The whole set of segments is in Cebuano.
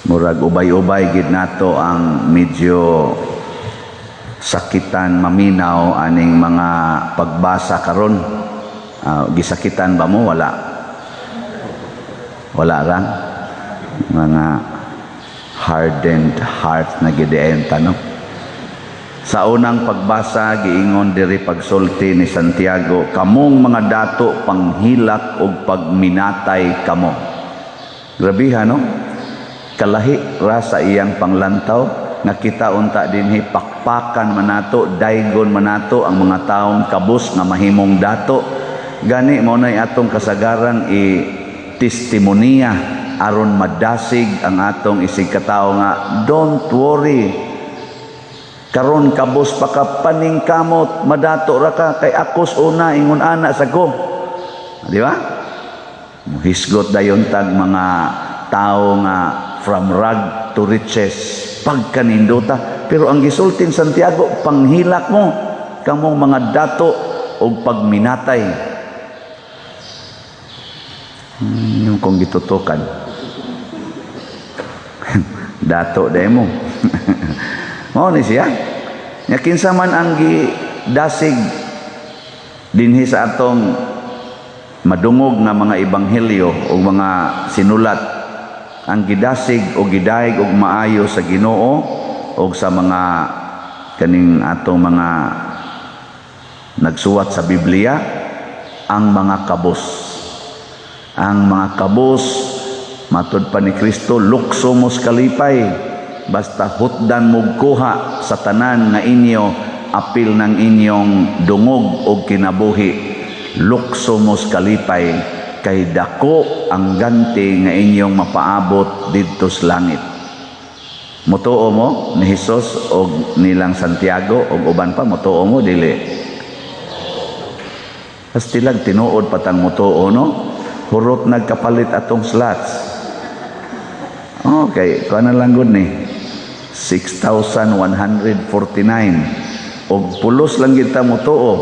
Murag ubay-ubay gid nato ang medyo sakitan maminaw aning mga pagbasa karon. Gisakitan ba mo? Wala. Wala ra. Mga hardened heart na gid ang tanong. Sa unang pagbasa, giingon diri, pagsulti ni Santiago, "Kamong mga dato, panghilak og pagminatay kamo." Grabiha, no? Kalahi ra sa iyang panglantaw nga kita unta dinhi pakpakan man nato, daygon man nato ang mga taong kabus nga mahimong dato. Gani mao nay atong kasagaran i testimoniya aron madasig ang atong isig katawo nga don't worry. Karon kabus pa ka, paningkamot, madato ra ka kay akos una ingon ana sa ko. Di ba? Hisgot dayon tag mga tao nga from rag to riches pagkanindota. Pero ang gisultin Santiago, "Panghilak mo kamong mga dato og pagminatay." Yung kung gitutukan. Dato demo. Mao ni siya. Nya kinsa man ang gidasig dinhi sa atong madungog nga mga ebanghelyo o mga sinulat, ang gidasig o gidayeg og maayo sa Ginoo o sa mga kaning atong mga nagsuwat sa Biblia, ang mga kabos. Ang mga kabos, matud pa ni Kristo, "Lukso mos kalipay basta hutdan mo kuha sa tanan nga inyo apil ng inyong dungog og kinabuhi. Lukso mos kalipay kay dako ang ganti nga inyong mapaabot didto sa langit." Mutuo mo ni Hesus og nilang Santiago og uban pa? Mutuo mo, dili? Pastilag tinuod patang mutuo, no? Hurot nagkapalit atong slots. Okay, kuha na lang gud ni 6,149 og pulos lang kita mutuo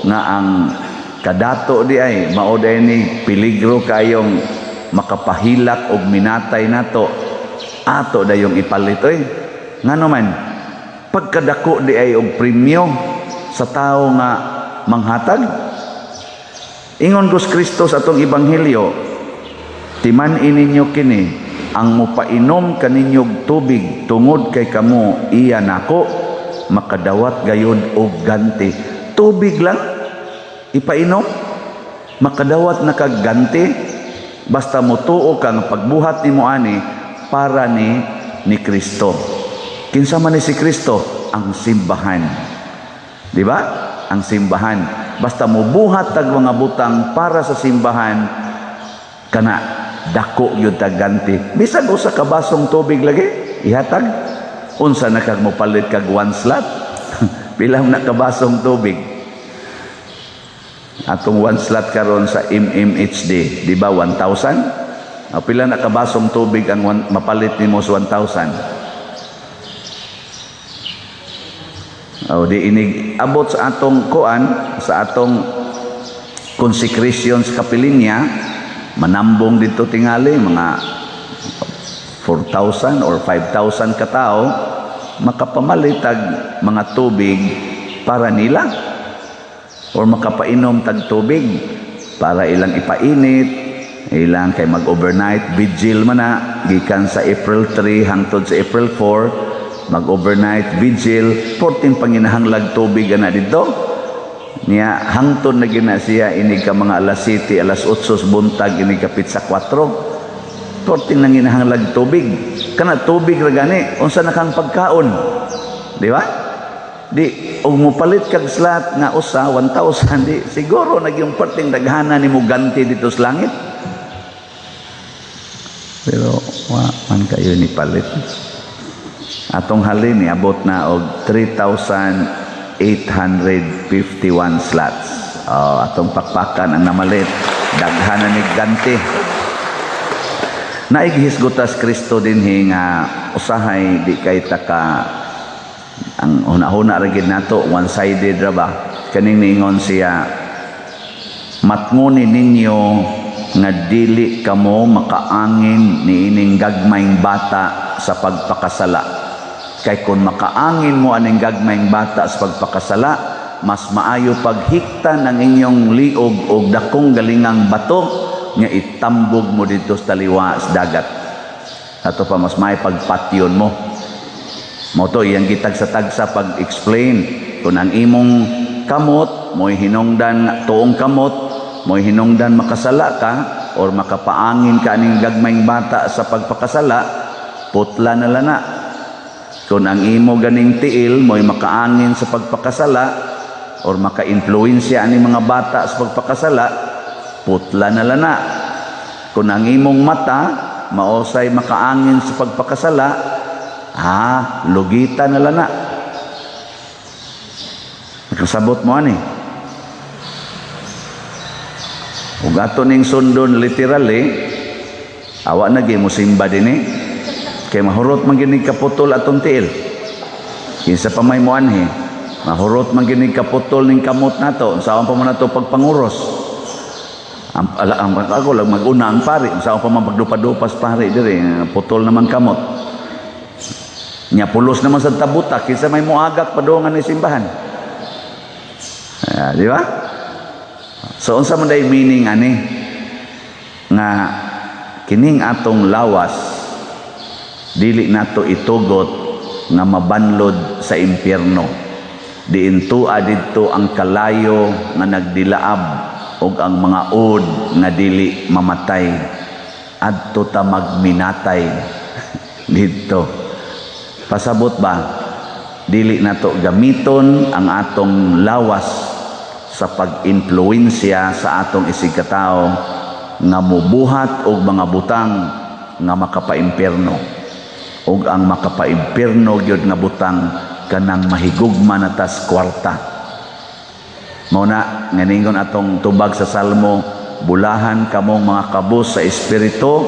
nga ang kadato di ay mao day ni peligro kayong makapahilak og minatay nato, ato dayong ipalit oy. Ngano man pagkadako di ay og premyo sa tao nga manghatag. Ingon Gus Kristo sa atong ebanghelyo, "Timan-i ninyo kini, ang mopainom kaninyog tubig tungod kay kamo iya nako, makadawat gayud og ganti." Tubig lang ipainom, makadawat na kag ganti basta motuo ka nga pagbuhat nimo ani para ni Kristo. Kinsa man ni si Kristo? Ang simbahan. Di ba? Ang simbahan. Basta mobuhat tag mga butang para sa simbahan, kana dako yun tag ganti. Bisag usa ka basong tubig lagi ihatag. Unsa na kag mopalit kag one slot? Pila na ka basong tubig? Atong one slot karon sa MMHD, di ba 1,000? O, pila na ka basong tubig ang one, mapalit nimo sa 1,000? O di inig abot sa atong kuan, sa atong consecration sa kapilinya, manambong dito tingali mga 4,000 or 5,000 katao, makapamalit tag mga tubig para nila or makapainom tag tubig para ilang ipainit ilang kay mag-overnight vigil man na gikan sa April 3 hangtod sa April 4, mag-overnight vigil, 14 panginahanglag tubig ana didto niya. Hangtod na gina siya inig ka mga alas 7, alas 8 sa buntag, inig kapit sa 4, 14 nang ginahanglag tubig. Kana tubig ra gani, unsa na kang pagkaon, di ba? Di og mopalit kag slot nga usa 1,000, di siguro nagyung perting daghana nimo ganti dito sa langit. Pero wa man kayo ni palit. Atong halin niabot na og 3,851 slots. Oh, atong pakpakan ang namalit, daghana ni ganti. Naighisgotas Kristo dinhi nga usahay di kay taka ang huna-huna ra gid nato, one-sided ra ba. Kaning niingon siya, "Matngoni ninyo nga dili kamo makaangin niining gagmayng bata." bata sa pagpakasala. Kay kung makaangin mo aning gagmayng bata sa pagpakasala, mas maayo paghiktan ang inyong liog og dakong galingang bato nga itambog mo dito sa taliwa sa dagat. Ato pa, mas maayo pagpatyon mo. Mao to iyang gitagsa-tagsa pag-explain kung ang imong kamot mo'y hinungdan, tuong kamot mo'y hinungdan makasala ka or makapaangin ka aning gagmayng bata sa pagpakasala, putla na lana. Kung ang imo ganing tiil mo'y makaangin sa pagpakasala or maka-influensya ani mga bata sa pagpakasala, putla na lana. Kung ang imong mata maosay makaangin sa pagpakasala, lugita na lana. Nakasabot mo ani? Ug ato ning sundon literally, awa na gyud mo simba dinhi kay mahurot man gini kaputol atong tiil. Kinsa pa may moanhi, mahurot man gini kaputol ning kamot nato, unsaon pa man nato pagpanguros? Ang, ala, ang ako lang mag-una ang pari, unsaon pa man pagdupa-dupas pari diri, putol naman kamot. Nya pulos naman sa tabutak, kinsa may moagak padungan ni simbahan? Ah, di ba? So unsa man day meaning ani nga kining atong lawas dili nato itugot nga mabanlod sa impyerno, diin tua didto ang kalayo nga nagdilaab ug ang mga ud nga dili mamatay? Adto ta magminatay didto. Pasabot ba? Dili nato gamiton ang atong lawas sa pag-influensya sa atong isigkatao nga mubuhat og mga butang nga makapaimpierno. Ug ang makapaimpierno gyud nga butang, kanang mahigugma na tas kwarta. Mao na nga ningon atong tubag sa Salmo, "Bulahan kamong mga kabus sa espiritu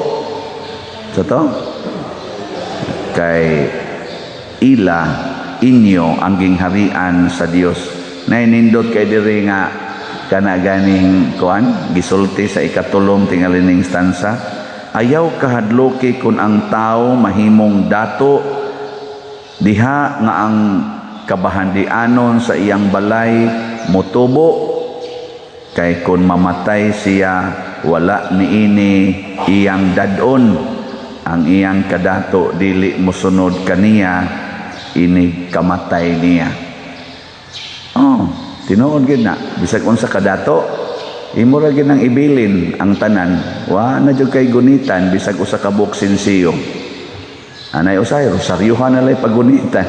sa to, kay ila inyo ang gingharian sa Dios." Nainindot kay diri nga kana ganing kuan gisulti sa ikatulong tingali ning stanza: "Ayaw kahadloki kun ang tao mahimong dato, diha nga ang kabahandianon sa iyang balay motubo, kay kun mamatay siya, wala niini iyang dad-on, ang iyang kadato dili mosunod kaniya ini kamatay niya." Oh, tinuod gid na. Bisag unsa kadato, imo ra gid nang ibilin ang tanan. Wa na jud kay gunitan bisag usa ka buok sinsiyo. Anay usay rosaryuhan na lay pagunitan.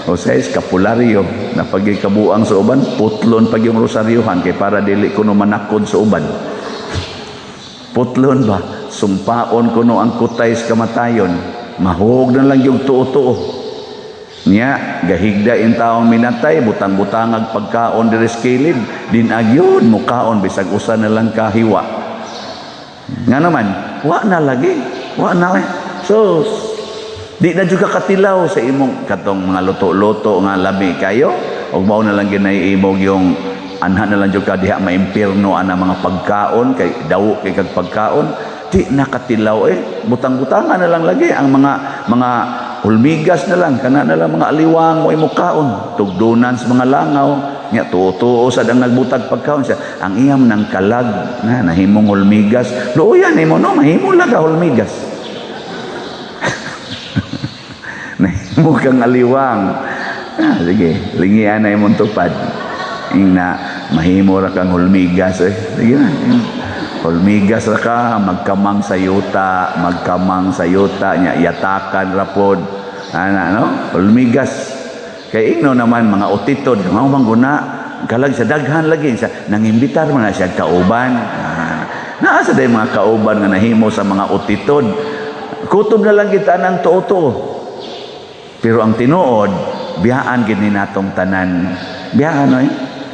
Usay eskapularyo na pagikabuang sa uban, putlon pag yung rosaryuhan kay para dili kuno manakod sa uban. Putlon ba? Sumpaon kuno ang kutay sa kamatayon. Mahog na lang yung tuo-tuo. Nya, gahigda in taong minatay, butang-butangag pagkaon diri sa kilid, din agyon mukaon bisag usa na lang kahiwa. Nga naman, wa na lagi, wa na eh. So, di na jud ka katilaw sa imong katong mga luto-luto nga lami kayo, ug mao na lang ginay imong yung anha na lang jud ka diha maimpirno ana mga pagkaon kay dawo kay kag pagkaon, di nakatilaw eh. Butang-butangan na lang lagi ang mga hulmigas na lang, kana na lang mga aliwang mo imo kaon, tugdunan sa mga langaw. Nya tuo-tuo sad ang nagbutag pagkaon siya ang iyam ng kalag na nahimong hulmigas. Luoyan nimo, no? Mahimo lang ka hulmigas, nahimo kang aliwang. Ah, sige, lingian na imong tupad ing na mahimo ra kang hulmigas eh. Sige na, hulmigas ra ka, magkamang sa yuta, magkamang sa yuta nya yatakan ra pod ana, no? Hulmigas kay ingno naman mga utitod mao man guna kalag sa daghan lagi sa nangimbitar man na siya kauban. Ah, naa sa day mga kauban nga nahimo sa mga utitod. Kutob na lang kita ng tuo-tuo. Pero ang tinuod, biyaan gid ni natong tanan. Biyaan oy.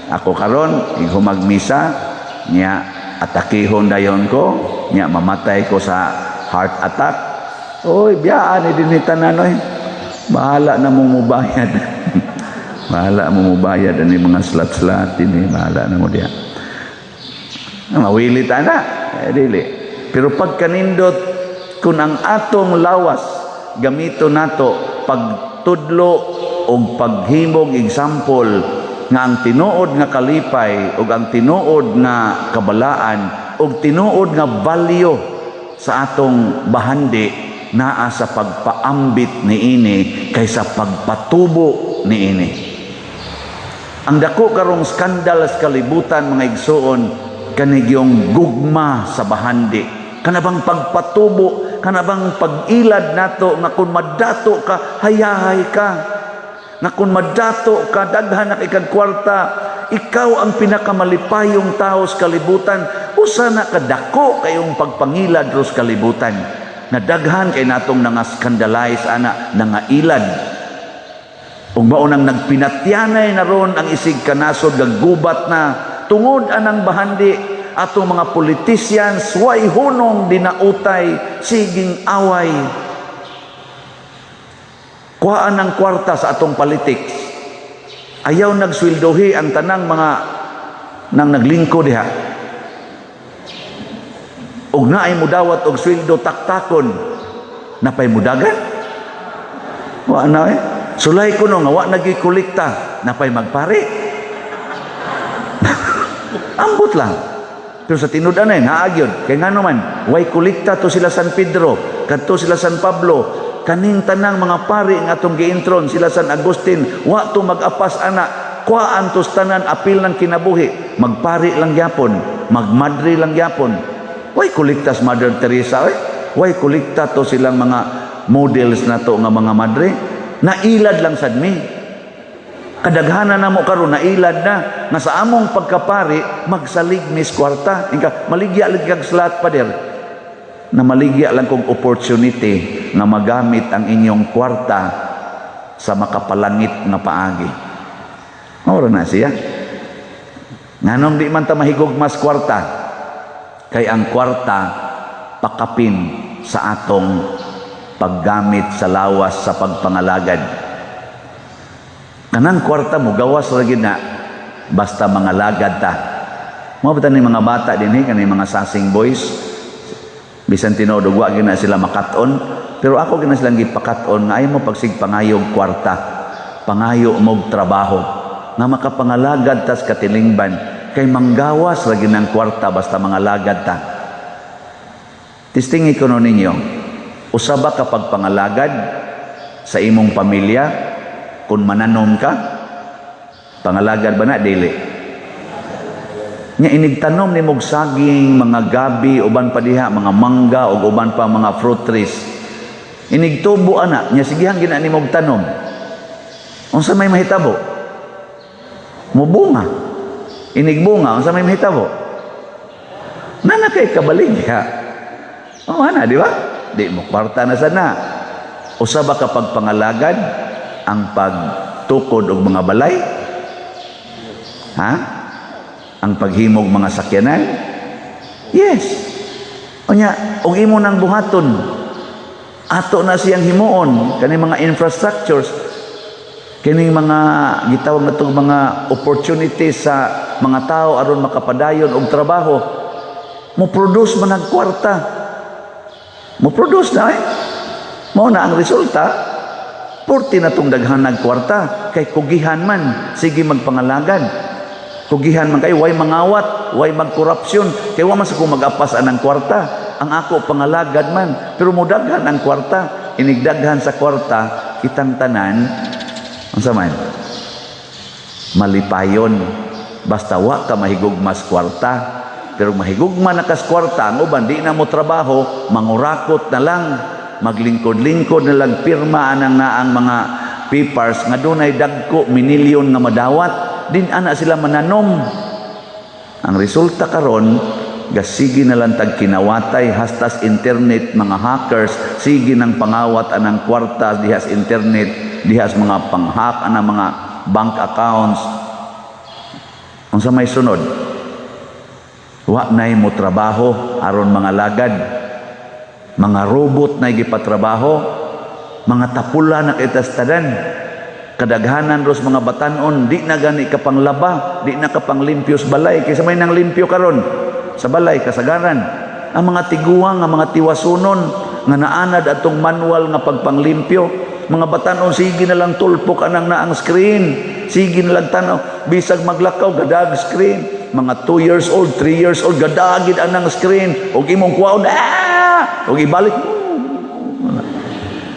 Ako karon ihumag misa nya atakihon dayon ko, nya mamatay ko sa heart attack. Oy, biyaan ni din ni tanan oy. Bahala na mo mubayad. Bahala mo mubayad ani mga slat-slat ini, bahala na mo diha. Ah, mawilit ana, eh, dili. Pero pagkanindot kung ang atong lawas Gamito nato pagtudlo og paghimog example nga ang tinuod nga kalipay ug ang tinuod nga kabalaan ug tinuod nga value sa atong bahandi naa sa pagpaambit niini kaysa pagpatubo niini. Ang dako karong skandal sa kalibutan, mga igsuon, kanigyong gugma sa bahandi. Kana bang pagpatubo, kana bang pag-ilad nato nga kung madato ka, hayahay ka. Nga kung madato ka, daghan na kay kag kwarta, ikaw ang pinakamalipayong tao sa kalibutan. Usa na kadako kayong pagpangilad ros kalibutan. Na daghan kay natong nanga-scandalize ana, nangailad. Ug mao nang nagpinatyanay na ron ang isig kanasod, gaggubat na tungod anang bahandi. Atong mga politicians, way hunong, dinautay, siging away. Kuhaan ang kwarta sa atong politics. Ayaw nagsweldohi ang tanang mga nang naglingkod diha. Ug naay mudawat og sweldo, taktakon. Napay mudagan? Wa na eh. Sulay ko no nga wa nagikolekta, napay magpari. Ambot lang. Pero sa tinud-an eh, naa gyud. Kay ngano man, way kolekta to sila San Pedro, kadto sila San Pablo, kaning tanang mga pari nga atong giintron, sila San Agustin, wa to mag-apas ana, kuhaan tos tanan apil ng kinabuhi, magpari lang gyapon, magmadre lang gyapon. Way kolektas Mother Teresa eh. Way kolekta to silang mga models na to nga mga madre. Nailad lang sad mi. Kadaghanan na mo karon nailad na nga sa among pagkapari magsalig mis kwarta. Inka maligya lang kag slot, pader, na maligya lang kong opportunity nga magamit ang inyong kwarta sa makapalangit nga paagi. Mao na siya. Nganong di man ta mahigugmas kwarta? Kay ang kwarta pakapin sa atong paggamit sa lawas sa pagpangalagad. Kanang kwarta mo gawas ra gyud na basta mangalagad ta. Mao ba ni mga bata dinhi, kani mga sasing boys, bisan tinuod og wa gyud na sila makat-on, pero ako gyud na silang gipakat-on nga ayaw mo pagsig pangayog kwarta, pangayo mo'g trabaho nga makapangalagad tas katilingban, kay manggawas ra gyud ng kwarta basta mangalagad ta. Testingi ko no ninyo, usa ba kapag pangalagad sa imong pamilya kung mananom ka? Pangalagad ba na dili? Nya inig tanom nimog saging, mga gabi, uban pa diha, mga mangga ug uban pa mga fruit trees. Inig tubo ana, nya sigihan gina nimog tanom. Unsa may mahitabo? Mubunga. Inig bunga, unsa may mahitabo? Nana kay kabaligya. Oh, ana, di ba? Di mo kwarta na sana. Usa ba kapag pangalagad ang pagtukod og mga balay? Ha? Ang paghimog mga sakyanan? Yes. Unya, og imo nang buhaton, ato na siyang himuon kaning mga infrastructures, kining mga gitawag natong mga opportunities sa mga tao aron makapadayon og trabaho, mo produce man ang kwarta, mo produce na eh. Mao na ang resulta, purti na tong daghan ng kwarta kay kugihan man, sige magpangalagad. Kugihan man kayo, way mangawat, way magkorupsyon, kay wa man sa kung mag-apas anang kwarta. Ang ako pangalagad man, pero mudaghan ang kwarta. Inigdaghan sa kwarta, kitang tanan, unsa man? Malipayon. Basta wa ka mahigugmas kwarta. Pero mahigugma na kas kwarta, ang uban di na mo trabaho, mangurakot na lang, maglingkod-lingkod na lang, pirma anang naang mga papers nga dunay dagko minilyon nga madawat, din ana sila mananom. Ang resulta karon, gasige na lang tag kinawatay hastas internet, mga hackers sige nang pangawat anang kwarta dihas internet, dihas mga panghack anang mga bank accounts. Unsa may sunod? Wa nay mo trabaho aron mga lagad, mga robot na gipatrabaho, mga tapula na kitastadan. Kadaghanan ros mga batanon di na gani ka panglaba, di na ka panglimpyos balay, kaysa may nang limpyo karon sa balay kasagaran ang mga tiguang, ang mga tiwasunon. Nga naanad atong manual nga pagpanglimpyo. Mga batanon, sige na lang tulpok anang naang screen. Sige na lang tanaw. Bisag maglakaw, gadag screen. Mga 2 years old, 3 years old, gadagid anang screen. Og imong kuwaon, ah! Og ibalik.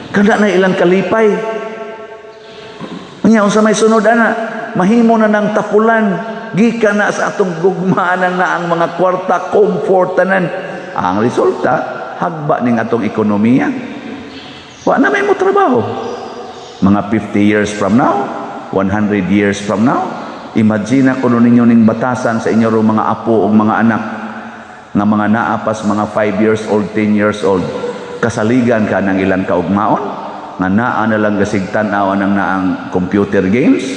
Kada na ilang kalipay. Nya unsa may sunod ana? Mahimo na ng tapulan gikan na sa atong gugma nang naang mga kwarta, comfort tanan. Ang resulta, hagba ning atong ekonomiya. Wa na may mo trabaho. Mga 50 years from now, 100 years from now, imagine na kuno ninyo ning batasan sa inyo mga apo o mga anak nga mga naa pas mga 5 years old, 10 years old. Kasaligan ka ng ilang kaugmaon nga naa na lang gasig tan-aw ang naang computer games,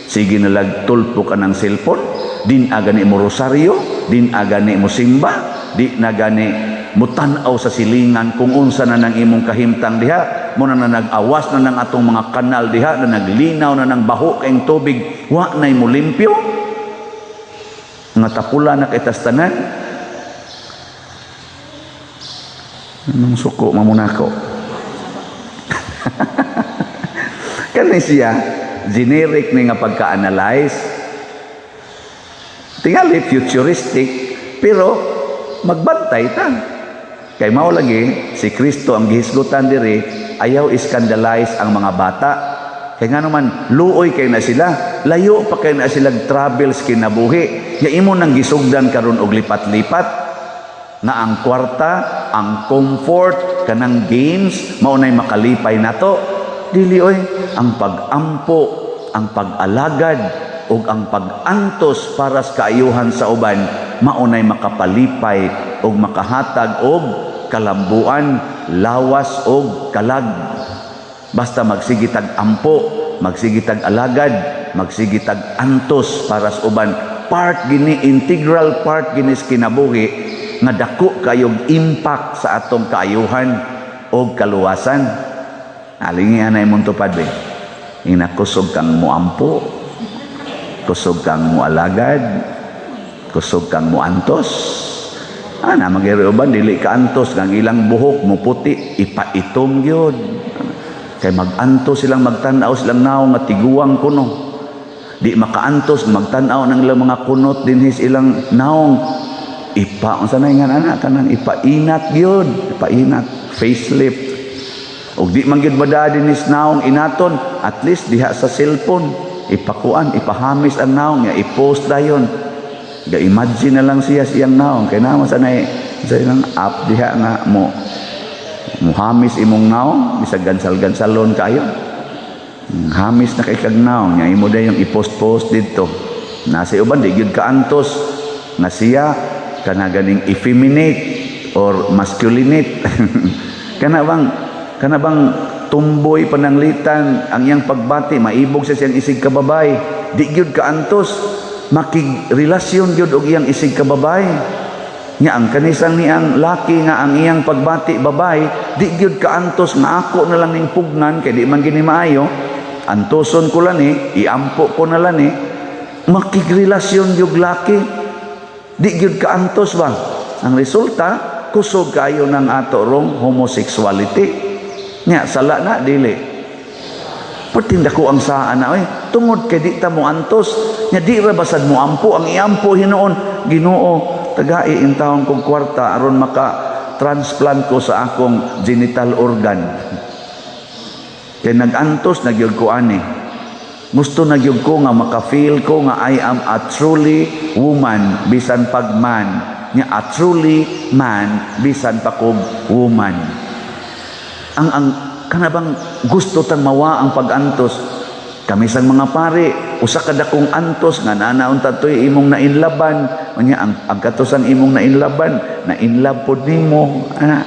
sige na lag tulpok anang cellphone, din agani mo rosaryo, din agani mo simba, di na gani mo tan-aw sa silingan kung unsa na nang imong kahimtang diha mo na, na nag-awas na ng atong mga kanal diha, na naglinaw na ng baho kayong tubig, wa nay mo limpyo nga tapula na kay tas tanan. Anong suko mamunako? Kani siya, generic ni nga pagka-analyze. Tingali futuristic, pero magbantay ta. Kay mao lagi si Kristo ang gihisgutan diri, ayaw scandalize ang mga bata. Kay nga naman luoy kay na sila, layo pa kay na sila travels kinabuhi. Nya imo nang gisugdan karon og lipat-lipat nga ang kwarta, ang comfort, kanang games mao nay makalipay nato. Dili oy, ang pag-ampo, ang pag-alagad ug ang pag-antos para sa kaayuhan sa uban mao nay makapalipay ug makahatag og kalambuan, lawas og kalag. Basta magsige tag ampo, magsige tag alagad, magsige tag antos para sa uban, part gini, integral part gini sa kinabuhi nga dako kayog impact sa atong kaayuhan og kaluwasan. Alingi anay mong tupad be. Ina, kusog kang muampo, kusog kang mualagad, kusog kang muantos. Ana magyari uban dili ka antos kang ilang buhok mo puti, ipaitom gyud. Kay mag-antos silang magtan-aw silang naong nga tiguang kuno. Di makaantos magtan-aw ng ilang mga kunot dinhi sa ilang naong, ipa unsa na nga ana kanang ipainat gyud, ipainat, facelift. Ug di man gyud bada dinhi sa naong inaton, at least diha sa cellphone ipakuan, ipahamis ang naong nga i-post dayon. Ga imagine na lang siya sa iyang naong kay naman sa nay sa ilang app diha nga mo muhamis imong naong bisag gansal-gansalon kayo. Hamis na kay kag naong nya imo dayong i-post-post didto. Nasa uban di gyud kaantos nga siya kana ganing effeminate or masculinate, kana bang tumboy pananglitan ang iyang pagbati maibog sa siyang isig kababay, di gyud kaantos, makigrelasyon gyud og iyang isig kababay. Nya ang kanisang niyang laki nga ang iyang pagbati babay, di gyud kaantos nga ako na lang ning pugnan kay di man gini maayo, antoson ko lang ni, iampo ko na lang ni, makigrelasyon gyud laki, di gyud kaantos ba. Ang resulta, kusog kayo ng ato rong homosexuality. Nya sala na dili? Pertinda ko ang saan na oy, tungod kay di ta mo antos. Nya di ra basad mo ampo, ang iampo hinuon, "Ginoo, tagai intawon kong kwarta aron maka transplant ko sa akong genital organ. Kay nag-antos na gyud ko ani. Gusto na gyud ko nga maka-feel ko nga I am a truly woman bisan pag man. Nya a truly man bisan pa kog woman." Ang kana bang gusto tang mawa ang pag-antos. Kami sang mga pare, usa ka dakong antos nga nanaon tatoy imong nainlaban. Unya ang katusan imong nainlaban, nainlove pod nimo ana.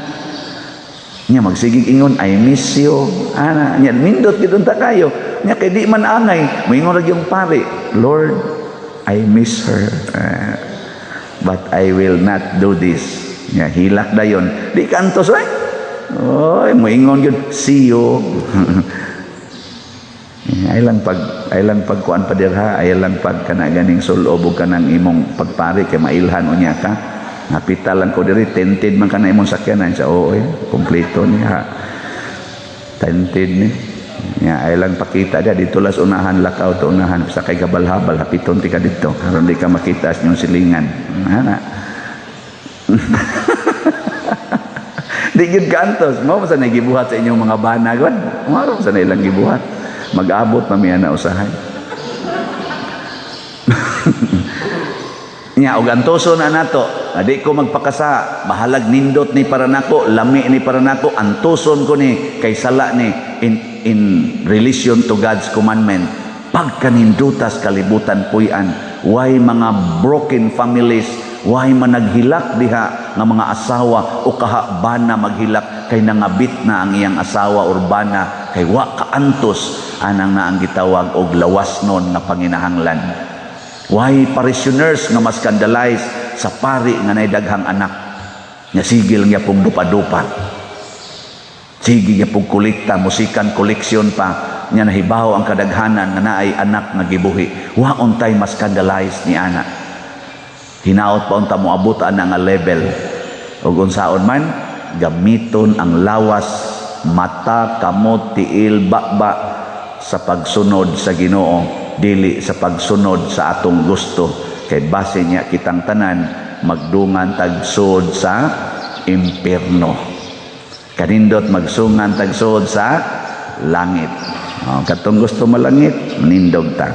Nya magsigig ingon, "I miss you," ana. Nya nindot gid unta kayo. Nya kay di man angay, moingon ra yung pare, "Lord, I miss her. But I will not do this." Nya hilak dayon. Di kantos oy. Oy, moingon gyud, "See you." Ay lang pagkuan pa dirha, ay lang pag kana ganing sulob ug kanang imong pagpari kay mailhan unya ka. Napita lang ko diri, tinted man kana imong sakyanan sa, oo eh, kompleto niya. Tinted ni. Ya, ay lang pakita dia dito las unahan, lakaw to unahan sa kay gabal-habal, hapiton ti ka dito aron di ka makita sa inyong silingan. Ana. Di gyud kaantos, mao sa gibuhat sa inyong mga bana god. Mao sa ilang gibuhat. Mag-abot pa mi ana usahay. Nya og antoso na nato, adi ko magpakasa, bahalag nindot ni para nako, lami ni para nako, antoson ko ni kay sala ni in relation to God's commandment. Pagkanindutas kalibutan puy-an, why mga broken families, why man naghilak diha nga mga asawa o kaha bana maghilak kay nangabit na ang iyang asawa or bana kay wa kaantos anang na ang gitawag og lawasnon nga panginahanglan. Why parishioners nga ma-scandalize sa pari nga nay daghang anak nga sigil nga pong dupa-dupa, sige nga pong kolekta, musikan collection pa nya, nahibaw ang kadaghanan nga naay anak nga gibuhi? Wa untay ma-scandalize ni ana. Hinaot pa unta moabot ana nga level. Ug unsaon man gamiton ang lawas, mata, kamot, tiil, baba sa pagsunod sa Ginoo, dili sa pagsunod sa atong gusto, kay base niya kitang tanan magdungan tagsuod sa impierno. Kanindot magsungan tagsuod sa langit. Oh, katong gusto malangit, manindog ta.